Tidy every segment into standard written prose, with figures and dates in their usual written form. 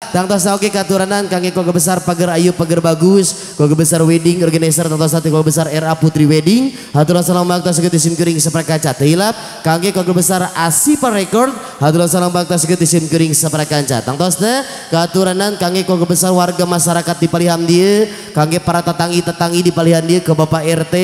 Tangtos oge katuranan kangge keluarga besar Pager Ayu Pager Bagus, keluarga besar wedding organizer tangtos keluarga besar RA Putri Wedding. Hatur salam baktos sakitu sim kuring saprakanca. Teu hilap kangge keluarga besar Asipa Record. Hatur salam baktos sakitu sim kuring saprakanca. Tangtosna katuranan kangge keluarga besar warga masyarakat di palihan dieu, kangge para tetangi-tetangi di palihan dieu ke Bapak RT,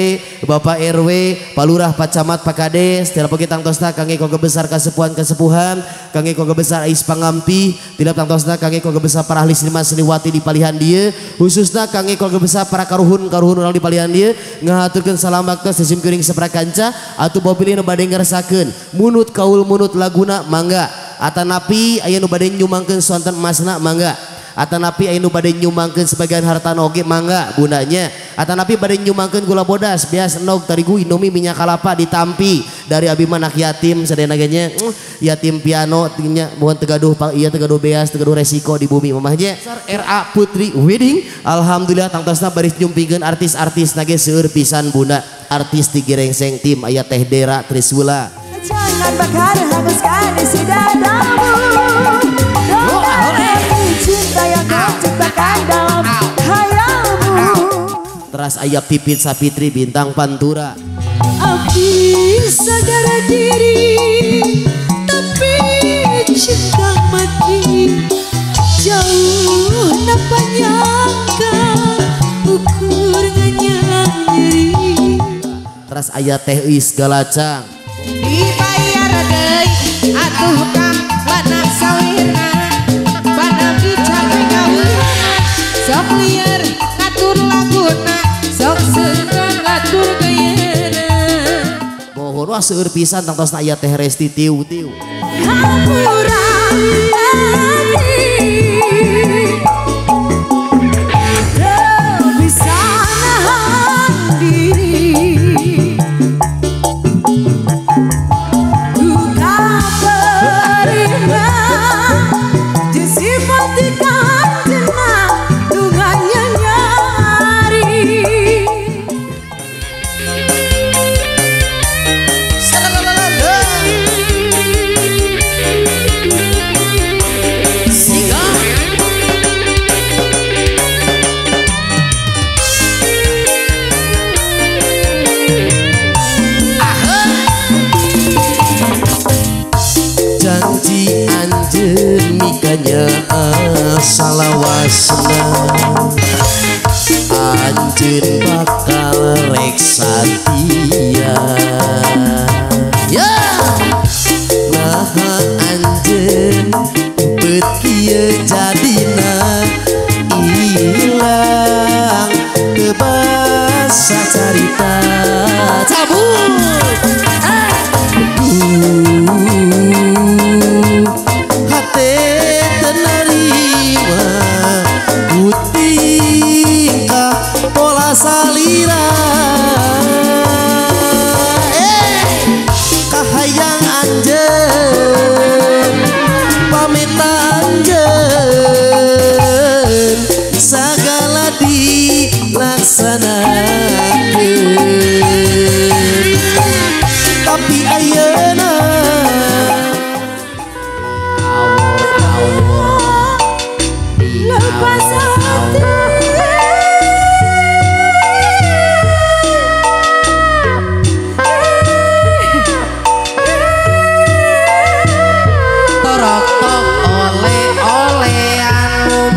Bapak RW, Pak Lurah, Pak Camat, Pak Kades, tilap oge tangtosna kangge keluarga besar kasepuhan-kasepuhan, kangge keluarga besar Ais Pangampi, tilap tangtosna kangge keluarga besar para ahli seniman seniwati di palihan dieu, khususna kangge keluarga besar para karuhun-karuhun urang di palihan dieu, ngahaturkeun salam baktos sim kuring saprakanca atuh bau pilih nu bade ngeresakeun munut kaul munut laguna mangga, atanapi aya nu bade nyumangkeun sonten emasna mangga, atanapi aya nu bade nyumangkeun sebagian hartana oge mangga bundanya, atanapi bade nyumangkeun gula bodas bias endog terigu indomie minyak kalapa ditampi dari abi mah anak yatim sadayana ge nya, yatim piano nya bukan tegaduh iya tegaduh beas tegaduh resiko di bumi mamahnya. RA Putri Wedding alhamdulillah tangtosna baris nyumpingkeun artis-artis nage seueur pisan bunda, artis di Girengseng tim aya Teh Dera Trisula. Jangan bakar hanguskan isi dadamu, cinta yang kau ciptakan dalam hayalmu. Teras aya Pipit Sapitri bintang Pantura. Api sadar diri tapi cinta mati, jauh napa nyangka ukur nyeri. Teras aya Teh Is Galacang. Dibayar deui atuh kang banak sawirna, banak dicape gawena, sok liar ngatur laguna, sok seueur ngatur gayana. Bohon wah seueur pisan tangtosna aya Teh Resti Tiu Tiu. Hampura hati teu bisa nahan diri. Janji anjeun mikanya salawasna, anjeun bakal rek satia. Ya naha anjeun bet kieu jadina ilang kebasa carita cabut. Salira kahayang anjeun pamit anjeun sagala dilaksanakeun tapi ayeuna lepas hati.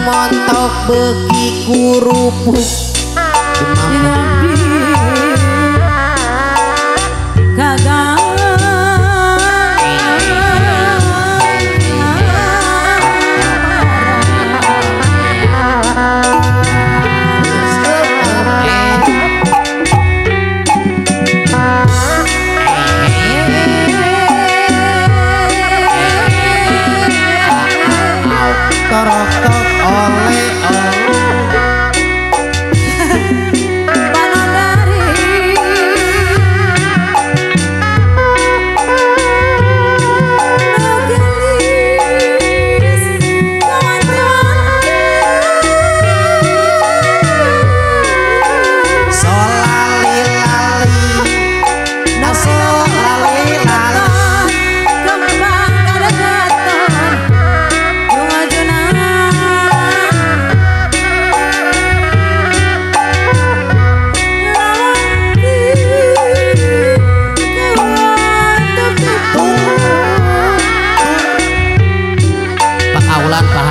Montok beki kurupuk Kembang kadekatan,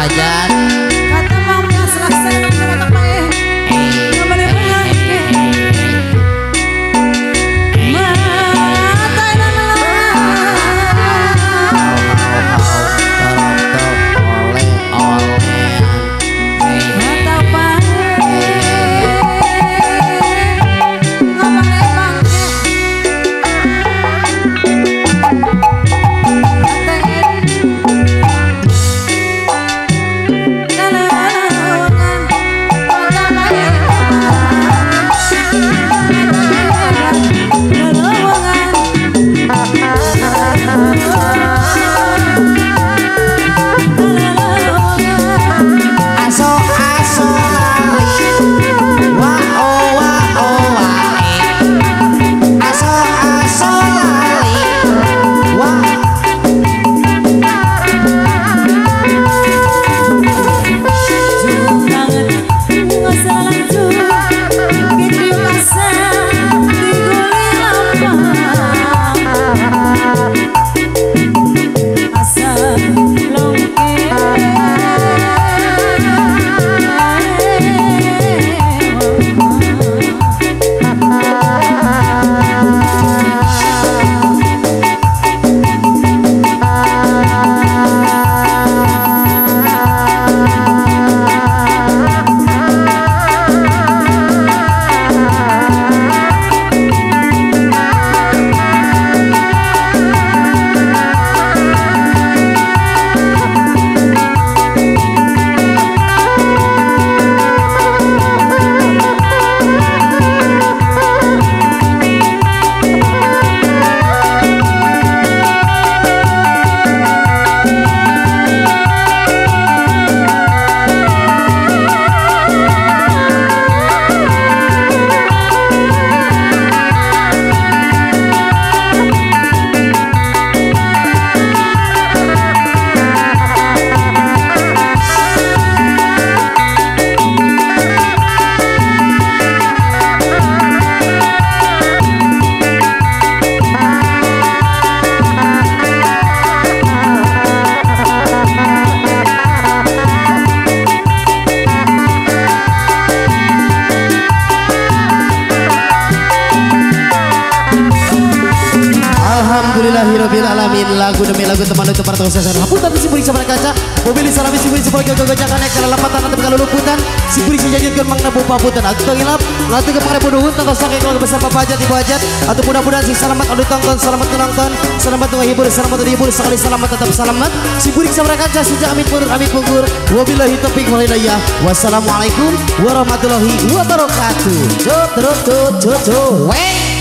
Pajat. Kata mau selesai Alhamdulillahirabbil alamin. Lagu demi lagu teman itu para sukses. Hapunten si buri sabara kaca, mobil salami si buri sabara gogojakan ek lalapatan atau kaluluputan, si buri sejajutkeun mangna bupaputan. Atuh ngilap, ngatuh ke nuhun tong sake keluarga besar Papa Hajat Ibu Hajat. Atuh mudah-mudahan sing selamat anu tonton, selamat nonton, selamat ngahibur, selamat dihibur, sekali selamat tetap selamat. Si buri sabara kaca sejak amit mundur amit pungkur. Wabillahi taufik wal hidayah. Wassalamualaikum warahmatullahi wabarakatuh. Cuk terus cuk cuk cuk.